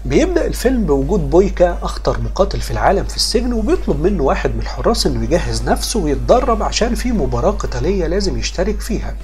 بيبدأ الفيلم بوجود بويكا أخطر مقاتل في العالم في السجن، وبيطلب منه واحد من الحراس إنه يجهز نفسه ويتدرب عشان في مباراة قتالية لازم يشترك فيها.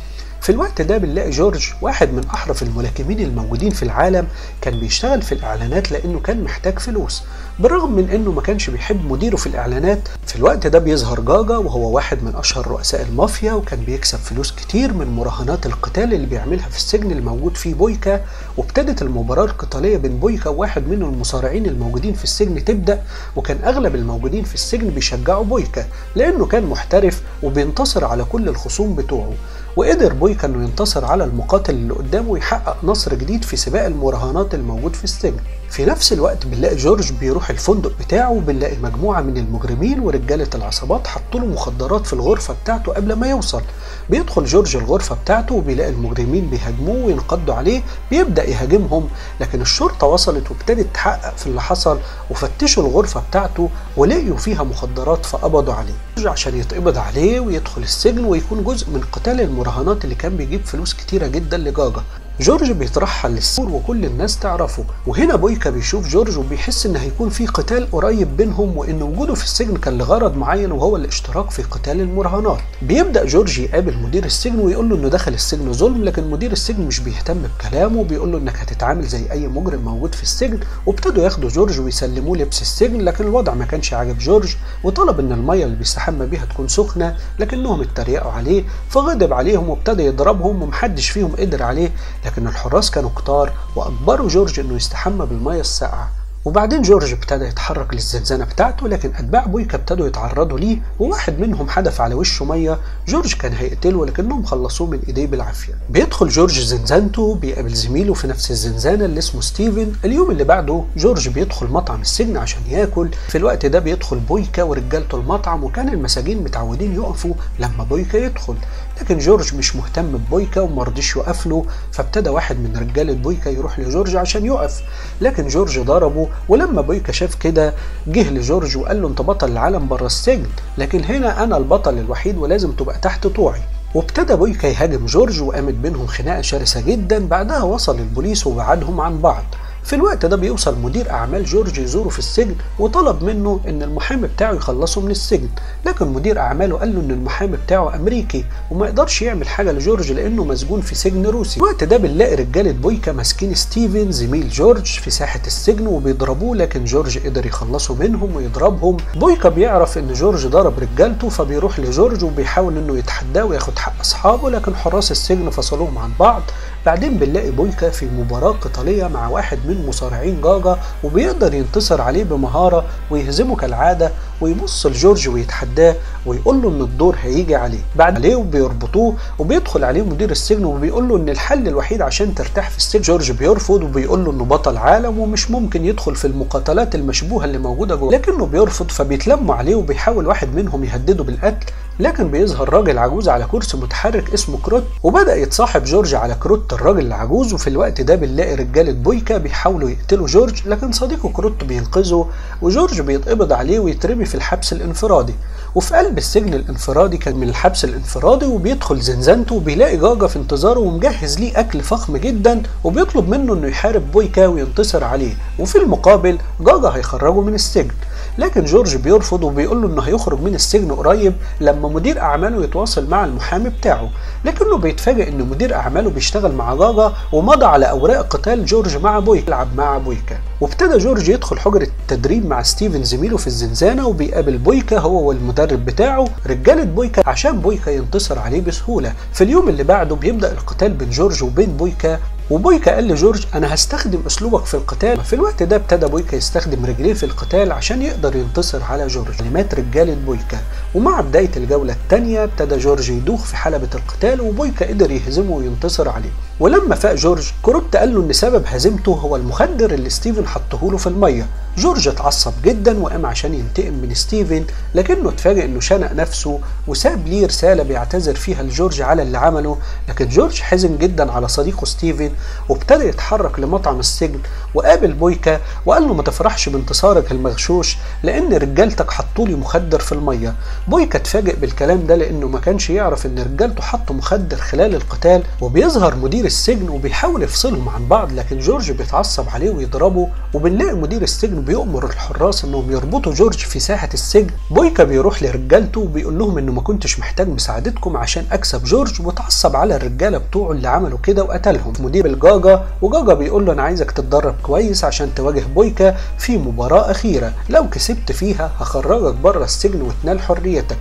في الوقت ده بنلاقي جورج واحد من أحرف الملاكمين الموجودين في العالم، كان بيشتغل في الإعلانات لأنه كان محتاج فلوس، بالرغم من أنه ما كانش بيحب مديره في الإعلانات. في الوقت ده بيظهر جاجا، وهو واحد من أشهر رؤساء المافيا، وكان بيكسب فلوس كتير من مراهنات القتال اللي بيعملها في السجن الموجود فيه بويكا. وابتدت المباراة القتالية بين بويكا وواحد من المصارعين الموجودين في السجن تبدأ، وكان أغلب الموجودين في السجن بيشجعوا بويكا لأنه كان محترف وبينتصر على كل الخصوم بتوعه. وقدر بويكا انه ينتصر على المقاتل اللي قدامه ويحقق نصر جديد في سباق المراهنات الموجود في السجن. في نفس الوقت بنلاقي جورج بيروح الفندق بتاعه، وبنلاقي مجموعة من المجرمين ورجالة العصابات حطوا له مخدرات في الغرفة بتاعته قبل ما يوصل. بيدخل جورج الغرفة بتاعته وبيلاقي المجرمين بيهاجموه وينقضوا عليه، بيبدأ يهاجمهم، لكن الشرطة وصلت وابتدت تحقق في اللي حصل، وفتشوا الغرفة بتاعته ولقيوا فيها مخدرات فقبضوا عليه عشان يتقبض عليه ويدخل السجن ويكون جزء من قتال المراهنات اللي كان بيجيب فلوس كتيرة جدا لجاجا. جورج بيترحل للسور وكل الناس تعرفه، وهنا بويكا بيشوف جورج وبيحس ان هيكون في قتال قريب بينهم، وان وجوده في السجن كان لغرض معين وهو الاشتراك في قتال المراهنات. بيبدأ جورج يقابل مدير السجن ويقول له انه دخل السجن ظلم، لكن مدير السجن مش بيهتم بكلامه وبيقول له انك هتتعامل زي اي مجرم موجود في السجن. وابتدوا ياخدوا جورج ويسلموه لبس السجن، لكن الوضع ما كانش عاجب جورج، وطلب ان المية اللي بيستحمى بيها تكون سخنة، لكنهم اتريقوا عليه فغضب عليهم وابتدى يضربهم ومحدش فيهم قدر عليه، لكن الحراس كانوا كتار وأجبروا جورج إنه يستحمى بالمية الساقعة. وبعدين جورج ابتدى يتحرك للزنزانة بتاعته، لكن أتباع بويكا ابتدوا يتعرضوا ليه، وواحد منهم حدف على وشه مية. جورج كان هيقتله لكنهم خلصوه من إيديه بالعافية. بيدخل جورج زنزانته، بيقابل زميله في نفس الزنزانة اللي اسمه ستيفن. اليوم اللي بعده جورج بيدخل مطعم السجن عشان ياكل. في الوقت ده بيدخل بويكا ورجالته المطعم، وكان المساجين متعودين يقفوا لما بويكا يدخل، لكن جورج مش مهتم ببويكا ومرضيش يقف له. فابتدى واحد من رجالة بويكا يروح لجورج عشان يقف، لكن جورج ضربه. ولما بويكا شاف كده جه لجورج وقال له انت بطل العالم بره السجن، لكن هنا انا البطل الوحيد ولازم تبقى تحت طوعي. وابتدى بويكا يهاجم جورج وقامت بينهم خناقه شرسة جدا. بعدها وصل البوليس وبعدهم عن بعض. في الوقت ده بيوصل مدير اعمال جورج يزوره في السجن، وطلب منه ان المحامي بتاعه يخلصه من السجن، لكن مدير اعماله قال له ان المحامي بتاعه امريكي وما يقدرش يعمل حاجة لجورج لانه مسجون في سجن روسي. الوقت ده بنلاقي رجاله بويكا ماسكين ستيفن زميل جورج في ساحة السجن وبيضربوه، لكن جورج قدر يخلصه منهم ويضربهم. بويكا بيعرف ان جورج ضرب رجالته، فبيروح لجورج وبيحاول انه يتحداه وياخد حق اصحابه، لكن حراس السجن فصلوهم عن بعض. بعدين بنلاقي بويكا في مباراة قتالية مع واحد من مصارعين جاجا، وبيقدر ينتصر عليه بمهارة ويهزمه كالعادة، ويبص لجورج ويتحداه ويقول له ان الدور هيجي عليه. بعد عليه وبيربطوه، وبيدخل عليه مدير السجن وبيقول له ان الحل الوحيد عشان ترتاح في السجن. جورج بيرفض وبيقول له انه بطل عالم ومش ممكن يدخل في المقاتلات المشبوهة اللي موجودة جوه، لكنه بيرفض. فبيتلموا عليه وبيحاول واحد منهم يهدده بالقتل، لكن بيظهر راجل عجوز على كرسي متحرك اسمه كروت، وبدأ يتصاحب جورج على كروت الراجل العجوز. وفي الوقت ده بنلاقي رجالة بويكا بيحاولوا يقتلوا جورج، لكن صديقه كروت بينقذه، وجورج بيتقبض عليه ويترمي في الحبس الانفرادي. وفي قلب السجن الانفرادي كان من الحبس الانفرادي، وبيدخل زنزانته وبيلاقي جاجا في انتظاره ومجهز ليه اكل فخم جدا، وبيطلب منه انه يحارب بويكا وينتصر عليه، وفي المقابل جاجا هيخرجه من السجن. لكن جورج بيرفض وبيقول له انه هيخرج من السجن قريب لما مدير اعماله يتواصل مع المحامي بتاعه، لكنه بيتفاجئ ان مدير اعماله بيشتغل مع جاجا ومضى على اوراق قتال جورج مع بويكا يلعب مع بويكا. وابتدى جورج يدخل حجرة التدريب مع ستيفن زميله في الزنزانة، وبيقابل بويكا هو والمدرب بتاعه رجالة بويكا عشان بويكا ينتصر عليه بسهولة. في اليوم اللي بعده بيبدأ القتال بين جورج وبين بويكا، وبويكا قال لجورج انا هستخدم اسلوبك في القتال. في الوقت ده ابتدى بويكا يستخدم رجليه في القتال عشان يقدر ينتصر على جورج. كلمات رجالة بويكا. ومع بداية الجولة الثانية ابتدى جورج يدوخ في حلبة القتال، وبويكا قدر يهزمه وينتصر عليه. ولما فاق جورج كروت قال له ان سبب هزيمته هو المخدر اللي ستيفن حطه له في المية. جورج اتعصب جدا وقام عشان ينتقم من ستيفن، لكنه اتفاجئ انه شنق نفسه وساب ليه رسالة بيعتذر فيها لجورج على اللي عمله. لكن جورج حزن جدا على صديقه ستيفن وابتدى يتحرك لمطعم السجن وقابل بويكا وقال له ما تفرحش بانتصارك المغشوش لان رجالتك حطوا لي مخدر في المية. بويكا اتفاجئ بالكلام ده لانه ما كانش يعرف ان رجالته حطوا مخدر خلال القتال. وبيظهر مدير السجن وبيحاول يفصلهم عن بعض، لكن جورج بيتعصب عليه ويضربه. وبنلاقي مدير السجن بيؤمر الحراس انهم يربطوا جورج في ساحة السجن. بويكا بيروح لرجالته وبيقول لهم انه ما كنتش محتاج مساعدتكم عشان اكسب جورج، وتعصب على الرجالة بتوعه اللي عملوا كده وقتلهم. مدير الجاجا، وجاجا بيقول له انا عايزك تتدرب كويس عشان تواجه بويكا في مباراة اخيرة، لو كسبت فيها هخرجك بره السجن وتنال حريتك.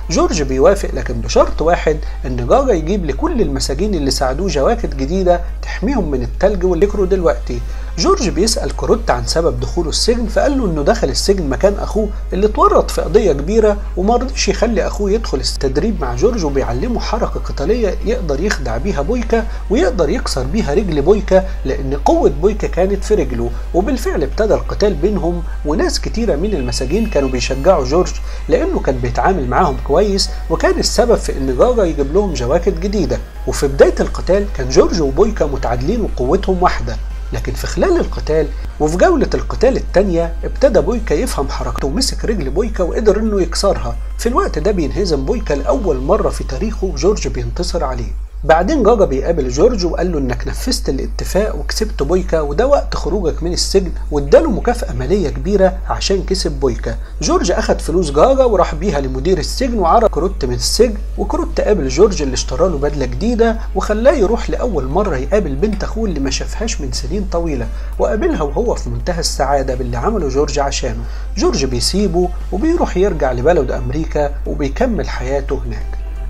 جورج بيوافق لكن بشرط واحد، ان جاجا يجيب لكل المساجين اللي ساعدوه جواكت جديدة تحميهم من التلج واللي دلوقتي. جورج بيسأل كروت عن سبب دخوله السجن، فقال له انه دخل السجن مكان اخوه اللي اتورط في قضية كبيرة وما رضيش يخلي اخوه يدخل التدريب مع جورج، وبيعلمه حركة قتالية يقدر يخدع بيها بويكا ويقدر يكسر بيها رجل بويكا لان قوة بويكا كانت في رجله. وبالفعل ابتدى القتال بينهم، وناس كتيرة من المساجين كانوا بيشجعوا جورج لانه كان بيتعامل معاهم كويس وكان السبب في ان جاجا يجيب لهم جواكت جديدة. وفي بداية القتال كان جورج وبويكا متعادلين وقوتهم واحدة، لكن في خلال القتال وفي جولة القتال التانية ابتدى بويكا يفهم حركته ومسك رجل بويكا وقدر انه يكسرها. في الوقت ده بينهزم بويكا لأول مرة في تاريخه وجورج بينتصر عليه. بعدين جاجا بيقابل جورج وقال له انك نفذت الاتفاق وكسبت بويكا وده وقت خروجك من السجن، واداله مكافأة مالية كبيرة عشان كسب بويكا. جورج اخد فلوس جاجا وراح بيها لمدير السجن وعرض كروت من السجن، وكروت قابل جورج اللي اشترى له بدلة جديدة وخلاه يروح لأول مرة يقابل بنت اخوه اللي ما شافهاش من سنين طويلة، وقابلها وهو في منتهى السعادة باللي عمله جورج عشانه. جورج بيسيبه وبيروح يرجع لبلده امريكا وبيكمل حياته هناك.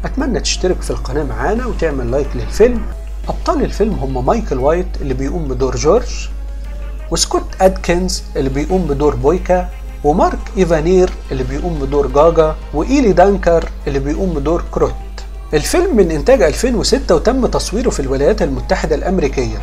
أتمنى تشترك في القناة معانا وتعمل لايك للفيلم. أبطال الفيلم هم مايكل وايت اللي بيقوم بدور جورج، وسكوت أدكنز اللي بيقوم بدور بويكا، ومارك إيفانير اللي بيقوم بدور جاجا، وإيلي دانكر اللي بيقوم بدور كروت. الفيلم من إنتاج 2006 وتم تصويره في الولايات المتحدة الأمريكية.